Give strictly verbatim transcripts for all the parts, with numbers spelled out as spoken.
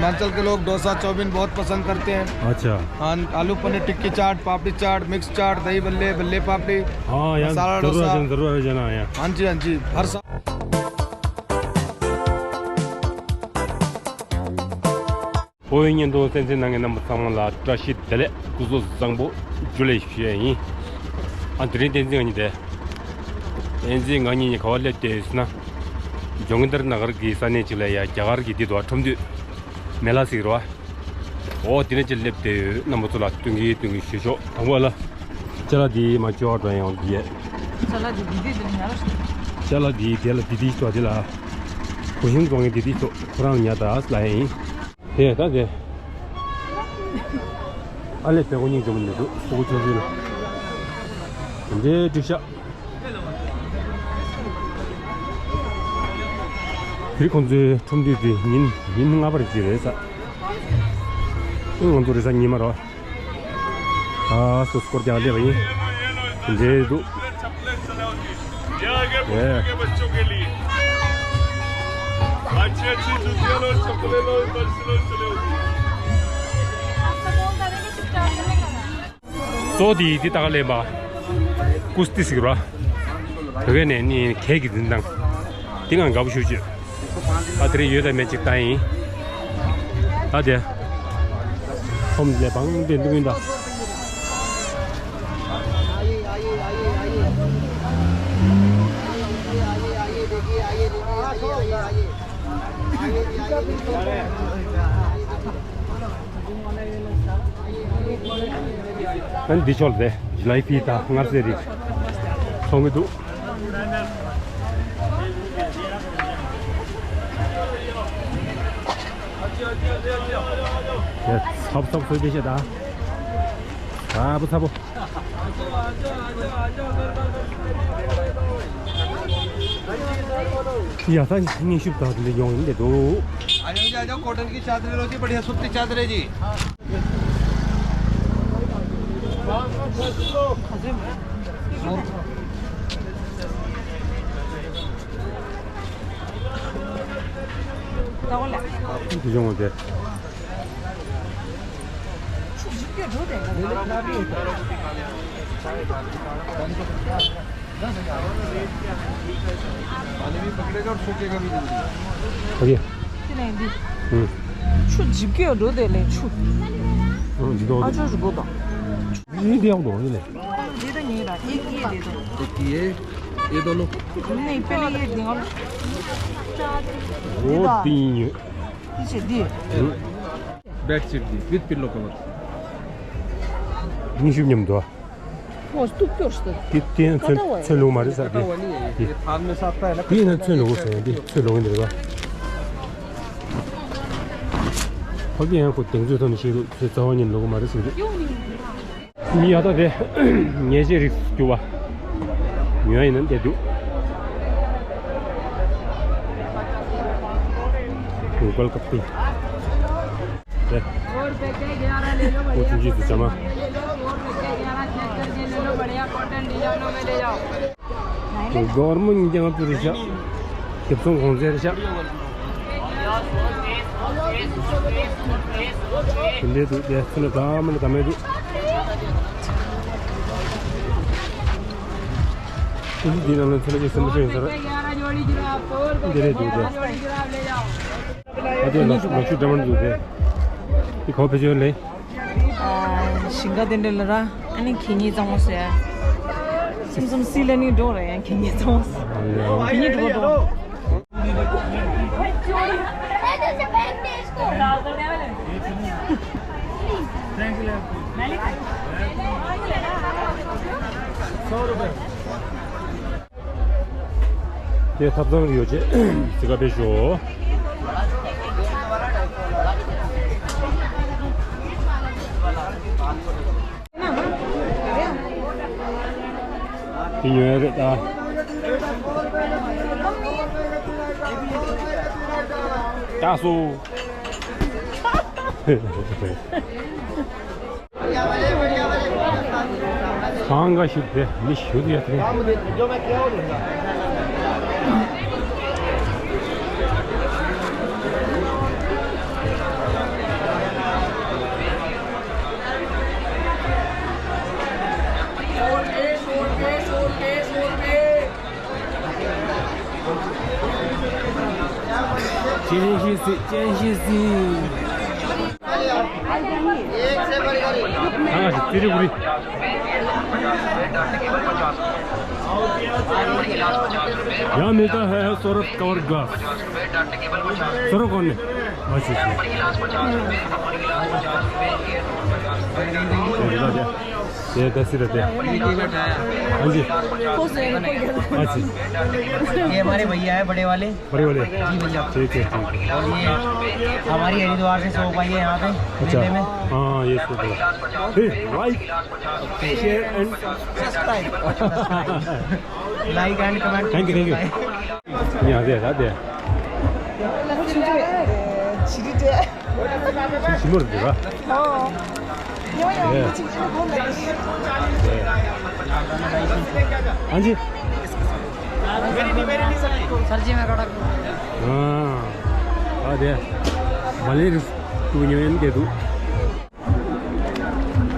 पूर्वांचल के लोग डोसा चाउमीन बहुत पसंद करते हैं। अच्छा। हाँ, आलू पनीर टिक्की चाट, पापड़ी चाट, मिक्स चाट, दही बल्ले, बल्ले पापड़ी, हाँ यार, मसाला जरूर डोसा। आ जाना, जरूर आ जाना यार। हाँ जी, हाँ जी, हर साल। ཨོ་ཡ། བརྙན་ཐུང་གསན་གཟིགས་གནང་མཁན་རྣམ་པ་ཚང་མ་ལ་བཀྲ་ཤིས་བདེ་ལེགས། སྐུ་གཟུགས་བཟང་པོ། ཇུ་ལེ་ཞུ་ཡ་ཡིན། ཨ། དེ་རིང་བསྟན་འཛིན་ང་གཉིས་དེ། བསྟན་འཛིན་ང་གཉིས་ག་པར་སླེབས་བསྡད་ཡོད་ཟེར་ན། ཇོ་མོ་གྷལ་ནག་གར་གྱི་ས་གནས་ཅིག་ལ་ཡ། རྒྱ་གར་གྱི་འདི་འདུག་ཁྲོམ་སྡེ་མེ་ལ་ཟེར་གྱི་རེད་པ། ཨོ་དེ་ནས་ཅིག་སླེབས་བསྡད་ཡོད། རྣམ་པ་ཚོ་ལ་སྟོན་གྱི་སྟོན་གྱི་ཞུས་ཆོག་དང་པོ་ལ། ཅ་ལག་འདི་མ་ཅོ་འགྲོ་ཡང་འདི་ཡས། ཅ་ལག་འདི་འདི་འདི་འདི་ཉར། ཅ་ལག་འདི་དེ་ལ་འདི་འདི་ཞིག་འདུག་དེ་ལ། གོས་ཤིང་བཙོང་མཁན་འདི་འདི་ཞིག་ཁོ་རང་ཉར་ད་ལ་ཡིན། དེ་ད་དེ། ཨ་ལས་བལ་པོ་སྙིང་རྗེ་མོ་འདི་འདུག་སྤུ་གུ་ཆུང་ཆུང་ལ། འདི་འགྲིག་ཤག་དེ་ཁོང་ཚོའི་ཁྲོམ་སྡེ་དེ་ཉིན་ཉིན་ལྔ་པར་གྱི་རེད་ས། ཨེ། ང་ཚོ་རེས་གཟའ་ཉི་མ་རེད། ཨ་སོ་སྐོར་རྒྱག་སླེབས་པ་ཡིན། འདྲེ་འདུག་ཡེ། གཙོ་བོ་དེ་དེ་ལྟ་ག་ལེན་པ། ཀུ་སྟི་ཟེར་གྱི་རེད། བོད་སྐད་ནས་ནི་གད་ཀྱི་འཛིན་སྟངས། དེ་ང་དགའ་པོ་ཞེ་པོ་ཅིག་ཨ། དེ་རིང་ཡོད་དང་མེད་ཅིག་ལྟ་ཡིན། ད་དེ། ཁོམ་ལས་བང་དེ་འདུག་ཡིན་ད། ཨ་ནི་འདི་ཕྱོགས་ལ་དེ་ཇི་ལའི་པི་དང་མངར་ཟས་རིགས་ཚོང་གི་འདུག་ཚ་པོ་ཚ་པོ་ཚོད་ལྟ་བྱེད་ད། ཚ་པོ་ཚ་པོ། ཡ། ད་མཉེན་ཤུབས་དང་དེ་འདྲ་ཡོང་ཡིན་བསྡད་འདུག་ཨ་ཡོ་ཡ། ཡ། कॉटन की चादर लो जी, बढ़िया सूती चादर है जी। དེ་ཡོང་བ་དེ། पानी भी पकड़ेगा और सूखेगा भी जल्दी। ཨོ་ཁེ། ཁྱེད་ནས་འདི། ཨུ། ཆུ་འཇིབ་ཀྱི་ཡོད་འགྲོ་དེ་ལས་ཆུ། ཨུ། འདི་ཨ་ཅོ་རི་གོ་དང་། འདི་ཡག་འདུག་འདི་ལས། འདི་ད་ངེད་ལ་ཨེ་ཀི་ཨེ་དེ་དང་། एक ही है, ये दोनों। नहीं, पहले ये देंगे। འོ་འདི་ཡིན་ཡོད། འདི་བྱེད་འདི། ཨུ། बेडशीट भी विद पिलो कवर। མཉེན་ཤུབས་མཉམ་དུ། वो स्तूप क्यों? དེ་དེ་ཚོན་ཚོན་ལུགས་མ་རེད་ས་དེ། ये थान में साफ है ना। དེ་ཡིན་ན་ཚོན་ལུགས་ས་ཡིན། དེ་ཚོན་ལུགས་ཡིན་འདིར་བ། ཕ་གི་ཡང་ཁོ་དེང་ཚོད་ཐོག་ནས་བཤད་འདུག་ཚོན་རྩ་བ་ཉིད་ལུགས་མ་རེད་ཟེར་འདུག་མི་ཡ་ད་དེ་ཉལ་ཆས་རིགས་སུ་གྱུར་བ་ཉོ་ཡ་ཡིན་ན་བསྡད་འདུག་གུར་གལ་ཀ་པི། དེ། ཨོ་ཆུང་ཆུང་དུ་བྱ་མ། ལོ་ལོ་ལོ་ལོ་ལོ། ལོ་ལོ་ལོ་ལོ་ལོ། གོར་མོ་ཉིན་རྐྱང་ང་ཚོ་རེད་ཤག་རྒྱབ་སོང་གོང་ཚད་རེད་ཤག་དེ་འདྲའི་འདུག་དེ་ཚོ་ནི་ག་མ་ནི་ག་མེད་འདུག་དེ་འདི་ནང་ལ་ཚོ་ལ་ཅིག་སེམས་པ་ཤོར་ཡིན་ས་རེད། འདི་རེད་འདུག་དེ། ཨ་དེ་ལག་ཤུབས་ལག་ཤུབས་འདྲ་མ་འདུག་དེ། དེ་ག་བ་ཕེབས་ཡོད་ལེ། ཞིང་ཁ་དེ་འདྲ་ལ་ར། ཨ་ནི་གད་སྙིགས་གཙང་མ་བཟོས། སེམས་སེམས་སི་ལ་ནི་འགྲོ་རེད། ཡང་གད་སྙིགས་གཙང་མ་བཟོས། གད་སྙིགས་འགྲོ་འགྲོ། དེ་ཐབ་ཚང་གི་ཡོ་བྱད་ཟི་ག་པེ་ཤོ། དེ་ཉོ་ཡ་རེད་ད། ལྟ་སོ། ཁང་ག་ཞིག་དེ་མི་ཞུ་དེ་ཡ་དེ། चैन शीशी, चैन शीशी। हाँ, तेरी बुरी। यहाँ मिलता है सौरभ कवर ग्लास। सौरभ कौन है? अच्छा, अच्छा। ये दस ही रहते हैं। हाँ जी। अच्छा। ये हमारे भैया है, बड़े वाले। बड़े वाले। जी भैया। ठीक है, ठीक है। और ये हमारी हरिद्वार से शॉप आई है यहाँ पे, अच्छा। मेले में। हाँ, ये शॉप है। फिर like, share and subscribe। Like and comment। Thank you, thank you। 안녕하세요, 안녕하세요। 지리제. 지금 지금 뭐를 내가? 어. 예. 예. 안지? सरजी, मैं कड़ा। हाँ। 아, 네। 말레이를 두 명은 돼도.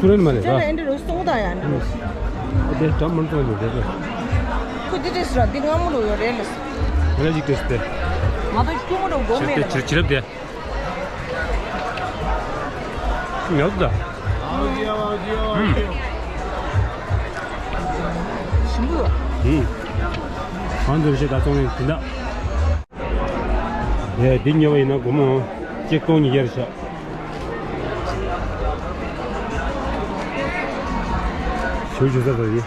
출연 말이야. 저는 앤드로 쏘다야. 네, 잠만 좀 해도 돼. 그 디디스라, 네가 아무로 요래를. 그래야지 됐대. 나도 이쪽으로 몸에. 지럽대. ཡག་ད། ཞིམ་པོ། ཨང་། ཨང་། འདིར་ཞེ་ད་ཚོང་ཡིན་དེ་འདྲ། ཡ། འདི་ཉོ་བ་ཡིན་ན་སྒོར་མོ་གཅིག་སྟོང་ཉིས་བརྒྱ་རེད་ཤག་ཞུ་ཞུ་ས་ད་ཡིན།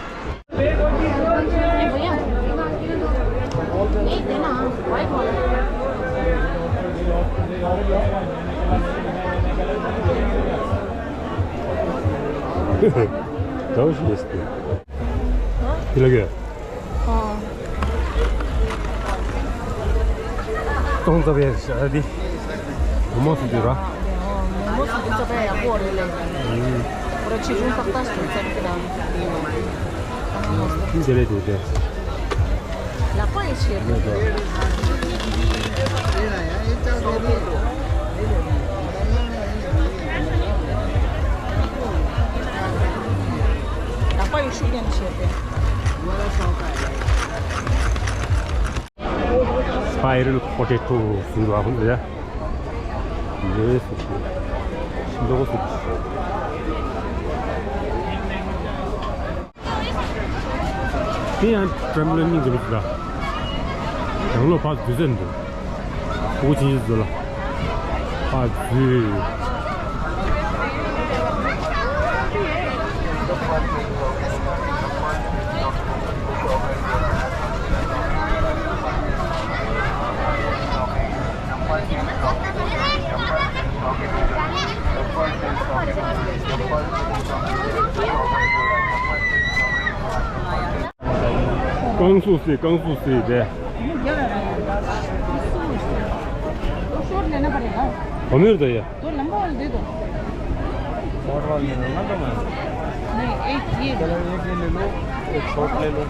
Тоже есть. Билеге. ཨོ། སྟོང་རྩ་བའི་ཞག་འདི། མོ་མོ་སུ་འདུག་ར། མོ་མོ་སུ་འདུག་རྩ་བའི་ཡག་པོ་རེད་ལེ། ཁོ་ར་ཆེ་ཆུང་ཏག་ཏག་སུ་རྩ་བའི་ར། འདི་ལས་འདུག་དེ། ལག་པ་ཡི་ཆེ་རེད། ལག་པ་ཡི་ཤུགས་ལྡན་ཆེ་རེད། སྤའི་རལ་པོ་ཏེ་ཏོ་ཟེར་བ་ཧུན་ཟེར་ཡ། འདི་སུ་ཞིག་ཤིང་ཏོག་སུ་ཞིག་དེ་ཡང་ཀྲམ་ལ་སྙིང་རྗེ་མི་འདུག་ད། ཡང་ལོ་ཕར་འཛུལ་ཟེར་འདུག་ཕྲུ་གུ་ཆུང་ཆུང་ཚོ་ལ་ཕར་འཛུལ། ཀང་སུ་སི། ཀང་སུ་སི་དེ། वो शॉर्ट लेना पड़ेगा। पनीर तो ये। शॉर्ट वाला ले लो ना तुम्हें। नहीं, एक ये। चलो, एक ये ले लो, एक शॉर्ट ले लो।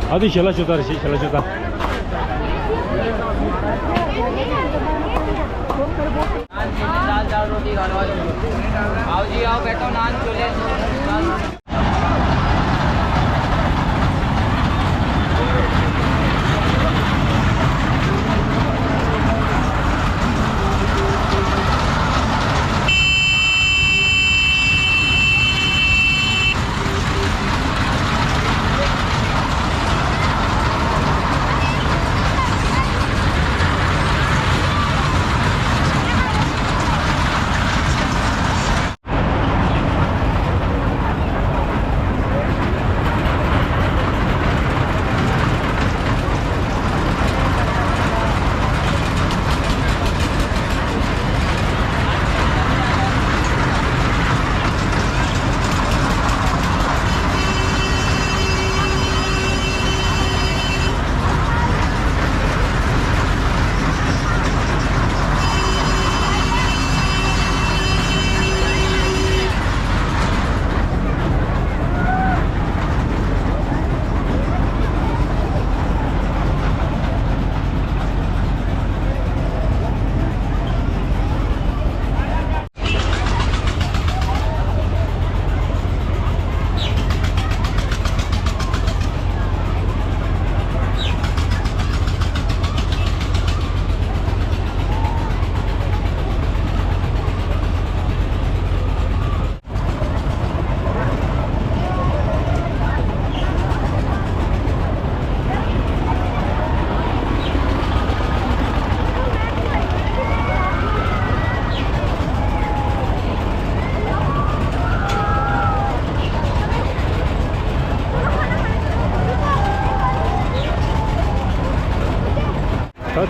ཨ་དེ་ཞལ་ལག་ཤོག་ཚར་རེད། ཞལ་ལག་ཤོག་ཚར། दाल चावल रोटी खाने वाले। आओ जी, आओ, बैठो, नान छोले।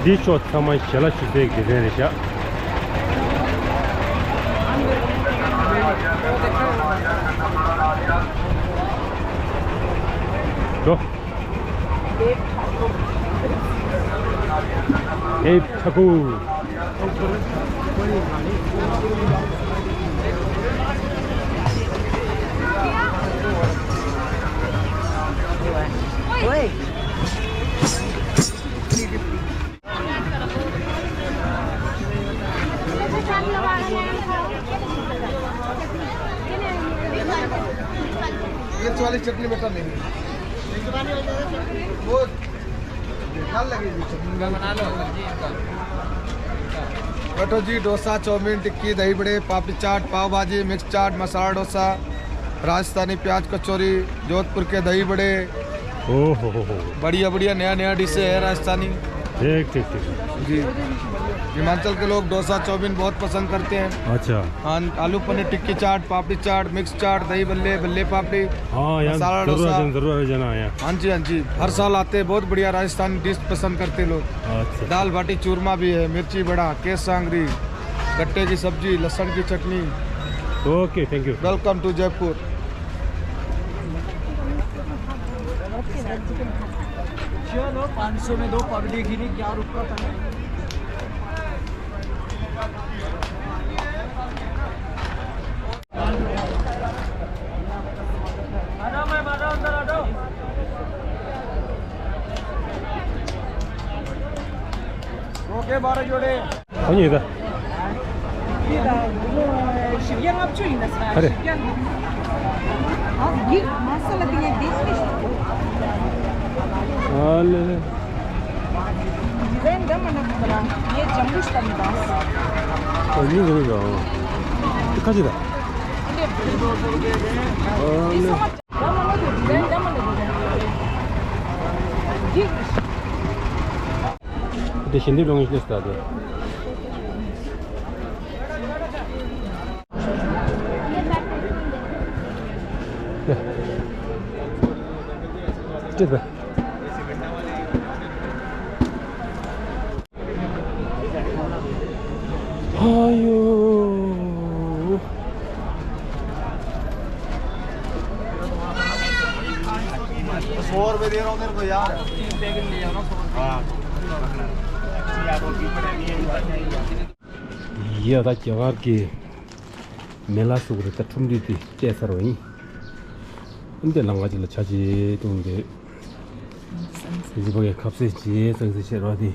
འདི་ཕྱོགས་ཚང་མ་ཞལ་ལག་མཆོད་སའི་སྡེ་ཚན་རེད་ཤག་འགྲོ། ཨེ་ཕྲ་གུ། मिर्च वाली चटनी बेटा लेंगे। वो कल लगेगी चटनी। बैठो जी, डोसा, चाउमीन, टिक्की, दही बड़े, पापड़ी चाट, पाव भाजी, मिक्स चाट, मसाला डोसा, राजस्थानी प्याज कचौरी, जोधपुर के दही बड़े। ओहो हो हो। बढ़िया बढ़िया नया नया डिशें है राजस्थानी। ठीक, ठीक, ठीक। जी, हिमाचल के लोग डोसा चाउमीन बहुत पसंद करते हैं। अच्छा। हाँ, आलू पनीर टिक्की चाट, पापड़ी चाट, मिक्स चाट, दही बल्ले, बल्ले पापड़ी, हाँ यार, मसाला जरूर आ डोसा। जाना, जरूर आ जाना यहाँ। हाँ जी, हाँ जी, हर साल आते हैं, बहुत बढ़िया राजस्थानी डिश पसंद करते हैं लोग। अच्छा। दाल बाटी चूरमा भी है, मिर्ची बड़ा, केस सांगरी, गट्टे की सब्जी, लहसुन की चटनी। Okay, thank you। Welcome to Jaipur. चलो, पाँच सौ में दो पगड़ी गिरी, क्या रुपया था? ओके, बारह जोड़े। ཁོ་གཉིས་ད། ཞིབ་རྒྱ་ལྔ་བཅུ་ཡིན་ན་ས། ཨ་ལེ། ཞིབ་རྒྱ། ཨ་འདི་མ་ས་ལ་དེ་ངས་འདི་ཞིག་ཨ་ལེ་ལེ། ཌི་ཛའིན་འདྲ་མི་འདྲ་ཁོ་རང་ངས་ལྗང་གུ་ཞིག་བཏང་མི་འདུག་ཨ་གཉིས་འདྲ་མི་འདུག་ཨ་ཁ་ཅིག་ད། ཨ་ལེ། འདི་ཚང་མ་འདྲ་མི་འདྲ་ཌི་ཛའིན་འདྲ་མི་འདྲ་ཁོ་རང་འདི། དེ་ཞིག་འདི་རོང་ཞིག་ལས་སྟ་དེ། ཨ་ཡོ། सौ रुपये दे रहा हूँ तेरे को यार। हाँ। ཡ་ད་རྒྱ་གར་གྱི་མེ་ལ་སུག་རེ་ད་ཁྲོམ་འདུས་དེ་བཅད་ཚར་བ་ཡིན། འདི་ལ་ང་ཅིག་ལ་ཆ་ཅེས་གཏོང་དེ། གཟི་པ་གའི་ཁབ་སེ་ཅེས་ཙང་ཟེ་ཆེ་ར་དེ།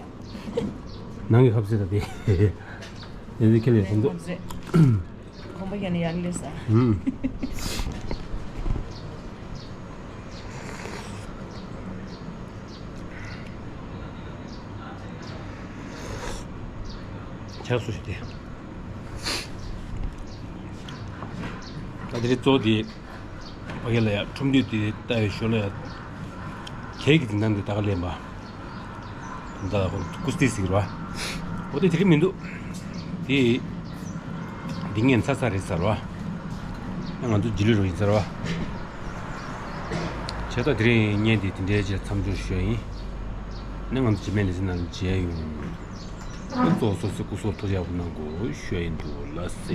ནང་གི་ཁབ་སེ་ར་དེ། དེ་ཚེ་ཁེ་ལས་ཟིན་འདུག་ཁོམ་པ་ཡང་ཡང་ལས་ས། ཧུམ། ཆགས་སུ་ཞིག་སྟེ། ད་དེ་རིང་གཙོ་བོ་དེ། ཕ་གི་ལ་ཡ་ཁྲོམ་འདུས་དེ་ལྟ་བའི་ཞོར་ལ་ཡ། གྱད་ཀྱི་འཛིན་སྟངས་དེ་ད་ག་ལེན་པ། ད་ཧོར་ཀུ་སྟི་ཟེར་གི་རེད་བ། འོ་དེ་དེ་ག་མི་འདུག་དེ། འདི་ངན་ཚ་ཚ་རེད་ཟེར་བ། ང་ཚོ་རྗེས་ལུས་རོགས་ཡིན་ཟེར་བ། བྱས་ཙང་དེ་རིང་བརྙན་དེ་དེ་འདྲའི་རྗེས་མཚམས་འཇོག་ཞུ་ཡ་ཡིན། ནས་ང་ཚོ་རྗེས་མའི་ལེ་ཚན་ནང་མཇལ་ཡོང་། གཙོ་བོ་སོ་སོའི་སྐུ་གཟུགས་ཐུགས་ཡག་པོ་གནང་དགོས་ཞུ་ཡ་ཡིན། འདུག་ལ་སེ།